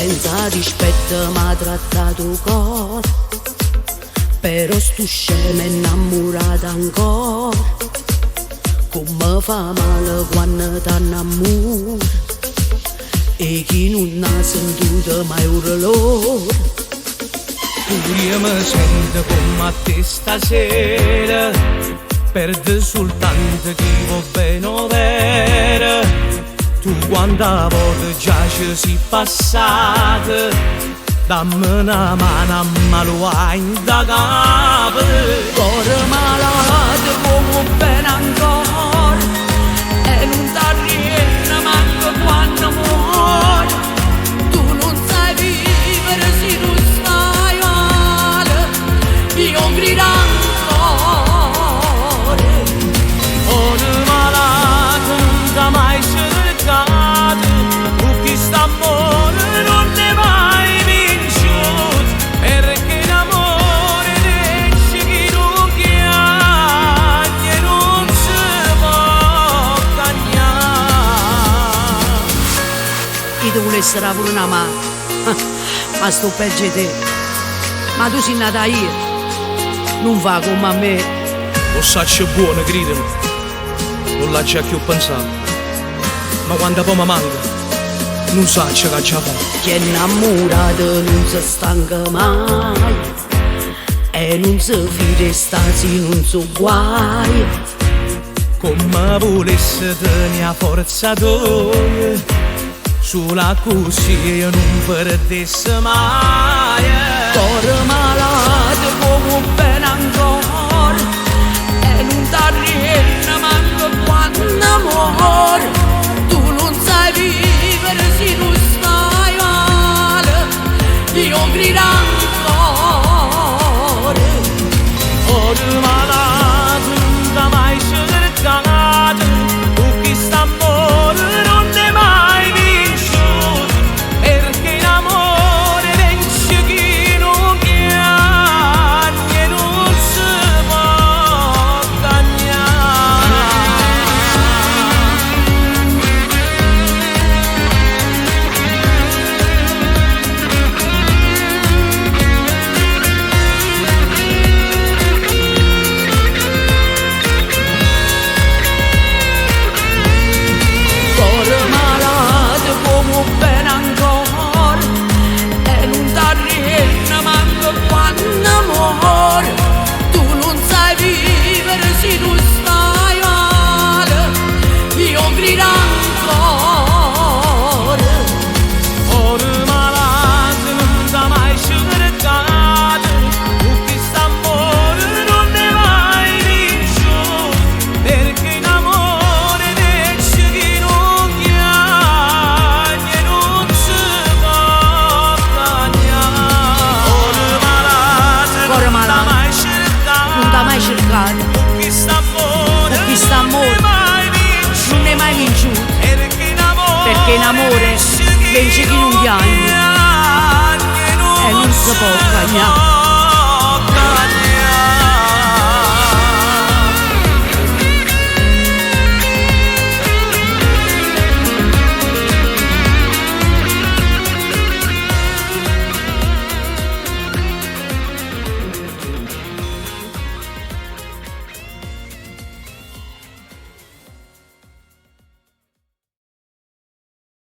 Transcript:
Senza rispetto m'ha trattato 'o core. Però stu scemo è 'nnammurato ancora. Comme fa male quanno t'annammure 'e chi nun ha sentuto mai 'o dolore. Pur'io me sento comme a te stasera, perde soltanto chi vò bene overo. Tu quanta vote già ci sei passata, dammi una mano a me luvà 'int' capa. Core malato vuò bene ancora e nun t'arrienne manco quanno muore. Tu nun sai vivere si nun stai male, io grido ancora. Core malato nun t'ha mai cercato, cu chist'ammore nun è mai vinciuto, perché l'amore vence chi nun chiagne, nun se po' cagnà. Io te vulesse dà pure na mano, ma sto peggio 'e te. Ma tu si' nata ajere, nun fa comme a me. 'O saccio buono, crideme, nun l'aggia cchiù pensà. Ma quando poi mi manca, nun saccio che aggia fa. Chi è 'nnammurato nun se stanca mai e nun se fida 'e sta si nun so' guai. Comme vulesse tenere 'a forza toia, solo accussì io nun perdesse mai. Core malato vuò bene ancora e nun t'arrienne manco quanno muore. Tu nun sai vivere si nun stai male, io grido ancora. Core malato nun t'ha mai cercato, cu chist'ammore nun è mai vinciuto, perché l'amore vence chi nun chiagne, nun se po' cagnà. Core malato vuò bene ancora e nun t'arrienne manco quanno muore. Tu nun sai vivere si nun stai male, io grido ancora. Core malato nun t'ha mai cercato, cu chist'ammore nun è mai vinciuto, perché l'amore vence chi nun chiagne, nun se po' cagnà. Core malato Core nun t'ha malato mai cercato, nun t'ha mai cercato, cu chist'ammore cu chist'ammore nun è mai vinciuto, nun è mai vinciuto, perché l'amore perché l'amore vence chi nun chiagne chiagne, e nun se po' cagnà.